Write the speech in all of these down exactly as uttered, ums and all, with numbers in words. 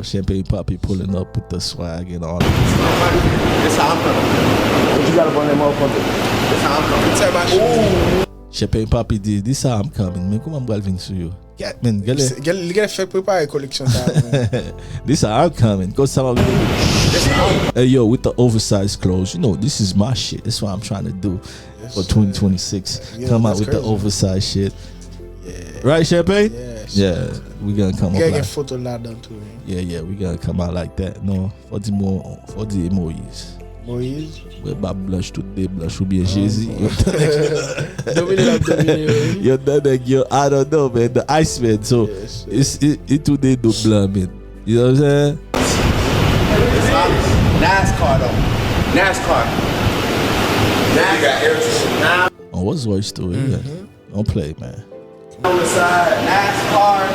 Champagne Papi pulling up with the swag and all that. This how I'm coming. But you gotta run them off on it. This how I'm coming. Champagne Papi di, "This how I'm coming." Men kòman m pral vin sou yo? Cat, man, gèlè. Li gen fèk prepare koleksyon sa a, man. This how I'm coming. Cause some of them, hey, yo, with the oversized clothes, you know, this is my shit. That's what I'm trying to do for twenty twenty-six. Come out with the oversized shit. Right, Champagne? Yeah, we gonna come up like. Gen foto ladan tou, wi. Yeah, yeah, we gonna come out like that. No, fò di mo, fò di Moyiz. Moyiz? Wè, bab blanch, tout de blanch, oubyen Jezi. Domine l ap domine yo, wi. Yo nan nèg yo, I don't know, man, the Iceman, so it's, it, it tou de do blan, man. You know what I'm saying? It's obvious. NASCAR, though. NASCAR. NASCAR. On Rolls Royce too, yeah. Don't play, man. On the side, NASCAR.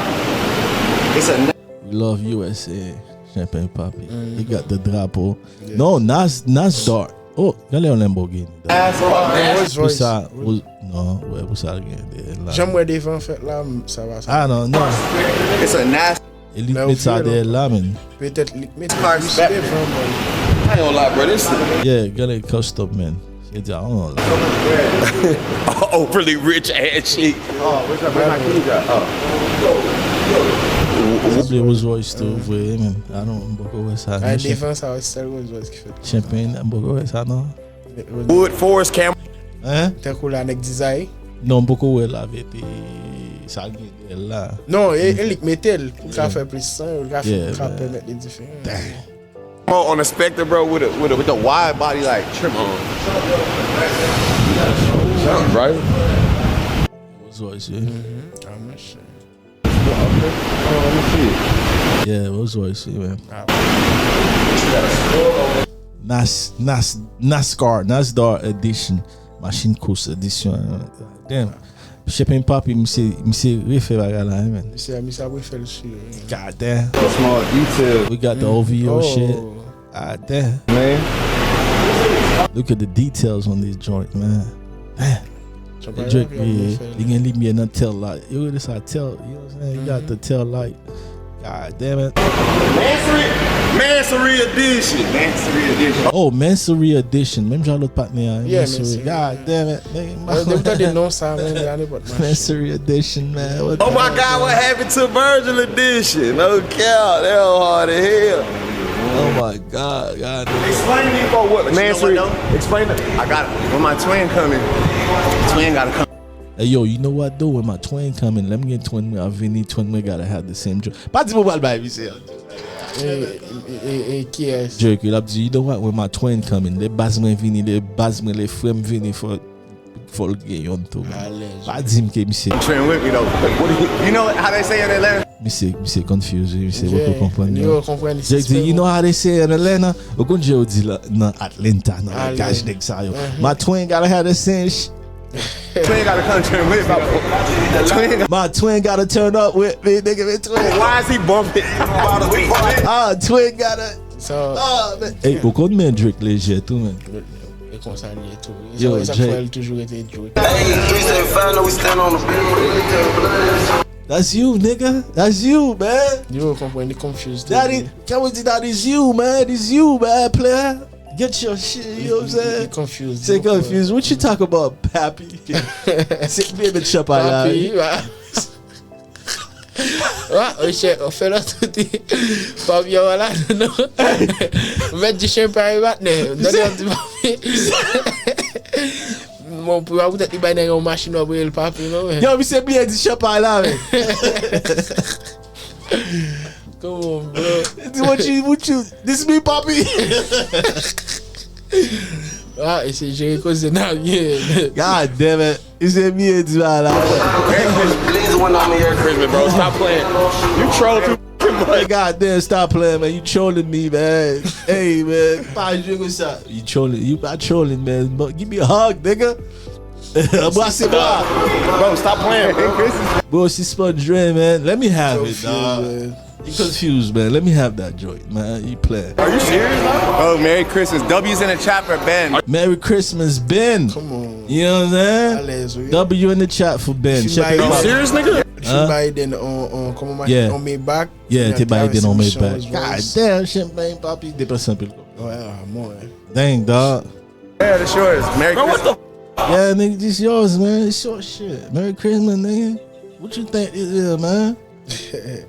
It's a We love U S A, Champagne Papi. He got the drapeau. No, Nas, Nas Dart. Oh, gade yon Lamborghini. NASCAR. Pou sa, pou, non, wè, pou sa l gen dèyè la. Jan m wè devan fèt la, m, sa va, sa. Ah, non, non. It's a NASCAR. E li met sa dèyè la, men. Petèt li met plis devan, man. I ain't gonna lie, bro. This. Yeah, gade custom, man. Se di, I don't know. Overly rich ass shit. Oh, where's my, where's my keys at? Oh. Sa ble Rolls Royce tou, vre, men. I don't, m poko wè sa. Ay, devan sa, wè, se sèl Rolls Royce ki fèt. Champagne, m poko wè sa, non. Wood, Forest, Cam. Hein? Tankou la, nèg dizay. Non, m poko wè la, vete, sa gen dèyè la. Non, e, e li k mete l, pou l ka fè plis san, pou l ka fè, pou l ka pèmèt li diferan. Damn. On a Spectre, bro, with a, with a, with a wide body, like, trim on. Right? What's up, shit? Mm-hmm. I'm not sure. Yeah, Rolls Royce, yeah, man. Ah. Nas, Nas, NASCAR, NASDAR edition. Machin kous edisyon. Damn. Champagne Papi, misye, misye refè bagay la, man. Misye, misye ap refè l sou yo. God damn. A small detail. We got the O V O shit. God damn. Man. Look at the details on this joint, man. Damn. Drake, li gen limyè nan tail light. Yo rele sa tail, you know what I'm saying? You got the tail light. God damn it. Mansory, Mansory Edition. Mansory Edition. Oh, Mansory Edition. Menm jan lòt patnè a, Mansory. God damn it. Nèg, depi m tande non sa, men, a nenpòt machin. Mansory Edition, man. Oh my God, what happened to Virgil Edition? No cap, that hoe hard as hell. Oh my God, God. Explain to me for what, but you know what, though? Explain to, I got it. When my twin coming, twin gotta come. Hey, yo, you know what, though? When my twin coming, lè m gen twin mwen ap vini, twin mwen gotta have the same drip. Pa di m ou pral bay misye yon drip. E, e, e, e, kiyès? Drake, l ap di, you know what, when my twin coming, lè baz mwen vini, lè baz mwen, lè frè m vini, fò, fò l gen youn tou, man. Pa di m ke misye. Train with me, though. What do you, you know how they say in Atlanta? Misye, misye confuse, wi, misye poko konprann, non. Li poko konprann, li sispann. Drake di, you know how they say in Atlanta? Ou konn jan yo di la, nan Atlanta, nan langaj nèg sa yo. My twin gotta have the same sh-, Twin gotta come turn with me. Twin got. My twin gotta turn up with me, nigga. My twin. Why is he bumping? Ah, twin gotta. So, ah, man. Hey, ou konn men Drake lejè tou, man. E konsa li ye tou. Yo, e sa k fè l toujou rete Drake. Hey, three seven five, know we stand on the bill. That's you, nigga. That's you, man. Yo, konprann, li confused. That is, can we say that is you, man? It's you, man, player. Get your shit, you know what I'm saying? Li confused. Se confused. What you talk about, papi? Se bebe chapay la. Papi, wi. Wa, oche, ou fè lòt ou di. Papi, yo, wala, non. Ou mèt di chen pa e bat, non. Non, non, di papi. Bon, pou, poutèt li bay nèg yon machin, w ap rele l papi, non, men. Yo, misye bliye di chen pa la, men. Come on, bro. Di, what you, what you, this me, papi? Ah, e se jere koze n ap ye. God damn it. Misye bliye di bagay la. Blaze one on me. Merry Christmas, bro. Stop playing. You troll too fucking much. God damn, stop playing, man. You trolling me, man. Hey, man. Pa jwe konsa. You trolling. You not trolling, man. But give me a hug, nigga. Anbrase mwen. Bro, stop playing, bro. Bro, sispann jwe, man. Let me have it, dog. You confused, man. Let me have that joint, man. You playing. Are you serious, bro? Oh, Merry Christmas. W's in the chat for Ben. Merry Christmas, Ben. Come on. You know what I'm saying? Alèz, wi. W in the chat for Ben. Check it out. Are you serious, nigga? Te bay Eden on, on, kòman, yeah, on Maybach. Yeah, te bay Eden on Maybach. God damn, Champagne Papi depanse anpil kòb. Wè, mwen. Dang, dog. Yeah, the shorts. Merry Christmas. Yeah, nigga, this yours, man. It's your shit. Merry Christmas, nigga. What you think this is, man?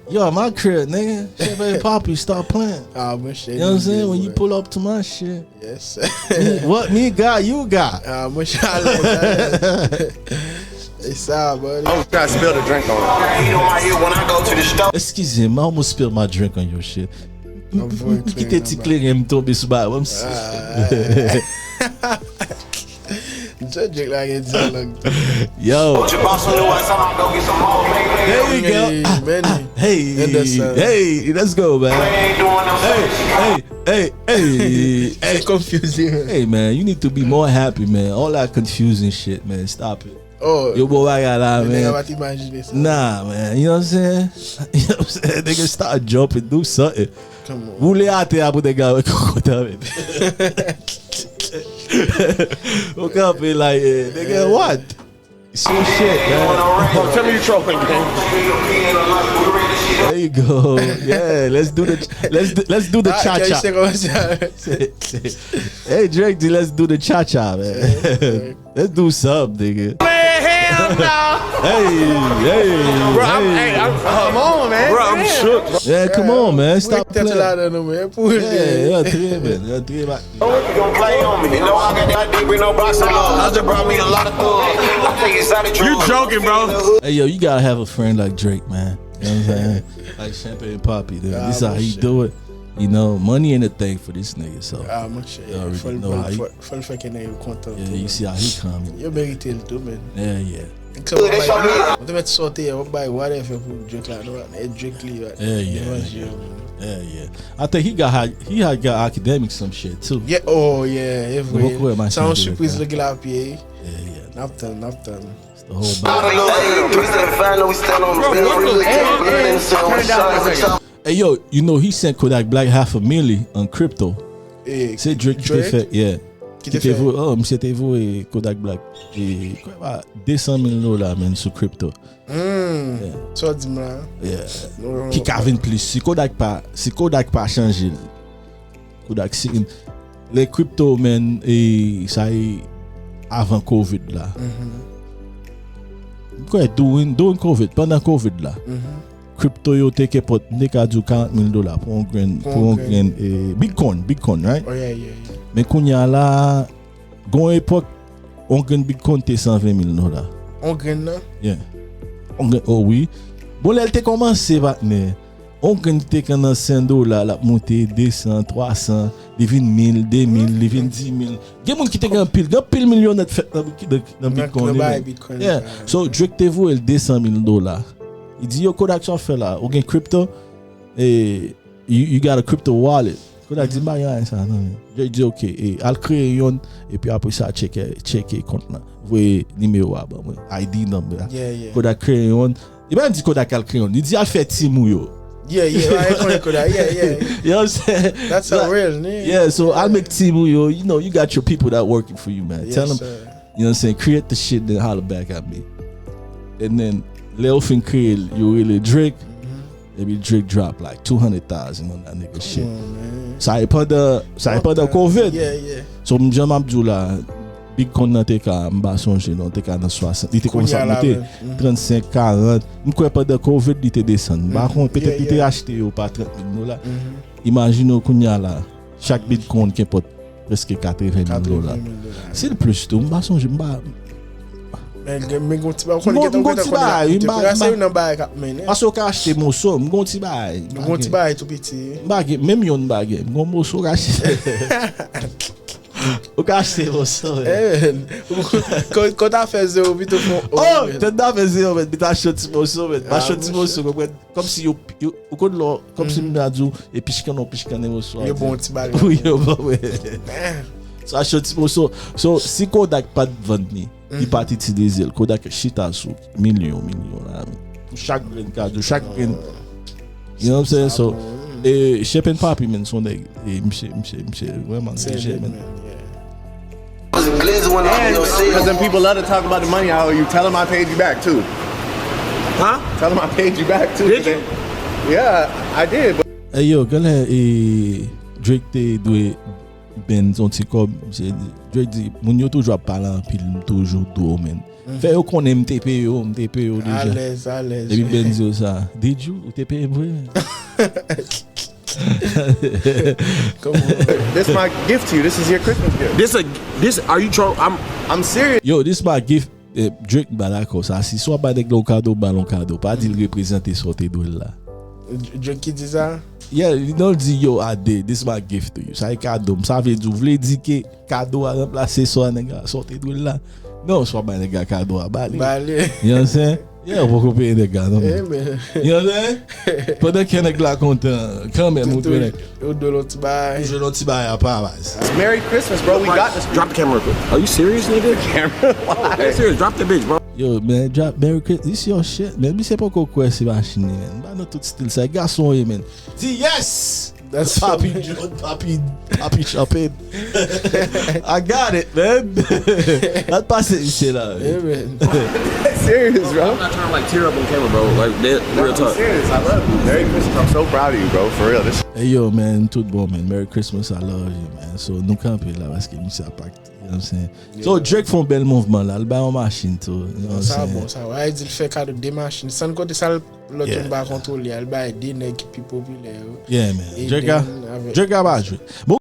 Yo, my crib, nigga. Champagne Papi, stop playing. Ah, mwen, you know what I'm saying? When you pull up to my shit. Yes. Me, what me got, you got. Ah, mwen, chalè. E sa, buddy. Oh, try to spill the drink on. Eskize m, I almost spilled my drink on your shit. M kite ti kleren m tonbe sou bagay. Jodi la gen dyalòg. Yo. There we go. Hey, hey, let's go, man. Hey, hey, hey, hey. Hey, man, you need to be more happy, man. All that confusing shit, man. Stop it. Oh, yo, bon bagay la, men nèg la pa t imajine sa. Nah, man, you know what I'm saying? You know what I'm saying? Nigga, start jumping, do something. Come on. Woule atè a pou nèg la wè kòkòt la, men. Ou kanpe like, eh, nigga, what? It's your shit, man. Oh, tell me you trolling, gang. There you go. Yeah, let's do the let's do, let's do the cha cha. Hey, Drake D, let's do the cha cha, man. Let's do something, nigga. Man, hell no. Hey, hey, bro, I'm, hey, I'm, come on, man. Bro, I'm shook. Yeah, come on, man. Stop playing. Yeah, yeah, three, man. Yeah, three, man. Don't play on me. You know I got that deep with no box. I just brought me a lot of thugs. I tell you, it's not a drug. You joking, bro? Hey, yo, you gotta have a friend like Drake, man. You know what I'm saying? Like Champagne Papi, dude. This how he do it. You know, money ain't a thing for this nigga, so. Ah, monchè, you already know how he, fò l fè kennè yo kontan tou, you see how he coming. Yo merite l tou, man. Yeah, yeah. Mwen te mèt sote, yo bay whatever pou Drake la, non, e Drake li, yeah, yeah, yeah. I think he got, he had got academic some shit too. Yeah, oh yeah, e vre. Sa yon sipriz li gen la pye. Yeah, yeah. N ap tann, n ap tann. It's the whole bag. Hey, yo, you know he sent Kodak Black half a milli an crypto. Se Drake ki te fè, yeah. Ki te voye, oh, misye te voye Kodak Black, e, kwè pa, de san mil dola, man, sou crypto. Hmm. Sa w di m la? Yeah. Ki ka vin plis. Si Kodak pa, si Kodak pa chanje l. Kodak si, lè crypto, man, e, sa e avan covid la. M kwè during, during covid, pandan covid la. Crypto yo te kenpòt, m te ka di w karant mil dola pou yon grenn, pou yon grenn, e, Bitcoin, Bitcoin, right? Oh, yeah, yeah, yeah. Men kounye a la, gon epòk, yon grenn Bitcoin te san ven mil dola. Yon grenn nan? Yeah. Yon grenn, oh wi. Bon, lè l te kòmanse, patnè, yon grenn ki te gen nan sen dola, l ap monte de san, twa san, li vin mil, de mil, li vin di mil. Gen moun ki te gen anpil, gen anpil milyonè t fèt nan, nan, nan Bitcoin, li menm. Yeah. So, Drake te voye l de san mil dola. Li di, yo, Kodak, sa w fè la? Ou gen crypto? E, you, you got a crypto wallet? Kodak di, m pa gen anyen sa, non. Drake di, ok, e, al kreye yonn, epi apre sa, tcheke, tcheke kont lan. Voye nimewo a ban mwen, I D number a. Yeah, yeah. Kodak kreye yonn. Li pa di Kodak al kreye yonn. Li di al fè team ou yo. Yeah, yeah, I konnen Kodak. Yeah, yeah. You know what I'm saying? That's a real nigga. Yeah, so al make team ou yo. You know, you got your people that working for you, man. Tell them, you know what I'm saying? Create the shit, then holler back at me. And then, lè yo fin kreye l, yo rele Drake. Epi Drake drop like two hundred thousand on that nigga shit. Come on, man. Sa e pandan, sa e pandan covid. Yeah, yeah. So, m, jan m ap di w la, Bitcoin nan te ka, m pa sonje non, te ka nan swasant, li te kòmanse ap monte, trannsenk, karant. M kwè pandan covid li te desann. M pa konn, petèt li te achte yo pa trant mil dola. Imajine w kounye a la, chak Bitcoin kenpòt prèske katreven mil dola. Katreven mil dola. Si l plis tou, m pa sonje, m pa. Men gen, men gon ti bagay, ou konn gentan, ou gentan konnen la. M gon ti bagay, m pa, m pa. Paske ou nan bagay k ap mennen. Paske ou ka achte moso, m gon ti bagay. M gon ti bagay tou piti. M pa gen, menm yonn m pa gen. M gon moso ou ka achte. Ou ka achte moso, men. Eh, men, ou, kon, kon ta fè zewo, pito fon o, oh, men. Kon ta fè zewo, men, pito achte yon ti moso, men. M achte yon ti moso, konprann? Kòmsi yo, yo, ou konn lò, kòmsi m ta di w, e pichkan non, pichkan nan moso a. Yo bon ti bagay. Wi, yo bon, wi. So, achte yon ti moso. So, si Kodak pa t vann li, li pa t itilize l, Kodak chita sou milyon, milyon la, men. Pou chak grenn kado, chak grenn. You know what I'm saying? So, e, Champagne Papi, men, se yon nèg, e, misye, misye, misye vrèman lejè, men. Because them people love to talk about the money I owe you. Tell them I paid you back too. Huh? Tell him I paid you back too. Did today. Yeah, I did. But Hey yo, genlè e Drake te dwe ban yon ti kòb. Se Drake di, moun yo toujou ap pale anpil, m toujou dwe w, men. Fè yo konnen m te peye yo, m te peye yo deja. Alèz, alèz. Epi Ben di yo sa. Did you? Ou te peye m vre? Come on. This is my gift to you. This is your Christmas gift. This a this are you tro? I'm I'm serious. Yo, this my gift. Eh, Drake ba dakò sa. Si swa ba nèg la yon kado, ba l yon kado. Pa di l reprezante sa w te dwe l la. Drake ki di sa? Yeah, non, l di yo, I did. This my gift to you. Sa e kado m. Sa vle di, ou vle di ke kado a ranplase sa nèg la, sa w te dwe l la. Non, swa ba nèg la kado a, ba li. Ba li. You know what I'm saying? Yeah, ou poko peye nèg la, non. Eh, men. You know what I'm saying? Pandan ke nèg la kontan, kanmenm, ou dwe nèg. Ou dwe l yon ti bay. Ou jwe yon ti bagay apa, baz. Merry Christmas, bro. We got this. Drop the camera real quick. Are you serious, nigga? Camera. Are you serious? Drop the bitch, bro. Yo, man, drop Merry Christmas. This your shit, man. Misye poko kwè se machin li, man. Ba nou tout stil sa. Gason ye, man. Di yes! That's Papi John, Papi, Papi Champagne. I got it, man. Not pase misye la. Yeah, man. Serious, bro. I'm not trying to like tear up on camera, bro. Like that, No, real I'm talk. serious. I love you. Merry Christmas. I'm so proud of you, bro. For real. This Hey yo, man, tout bon, man. Merry Christmas, I love you, man. So, nou kanpe la paske misye ap ak, you know what I'm saying? So, Drake fè yon bèl mouvman la. L bay yon machin tou. You know what I'm Sa saying? Bon, sa. Wè, di l fè kado de machin. San kote sa, lòt Yeah. Moun pa kontwole. Al bay de nèg ki pi popilè yo. Yeah, man. E Drake a, then avèk- Drake a ba jwe. Bon,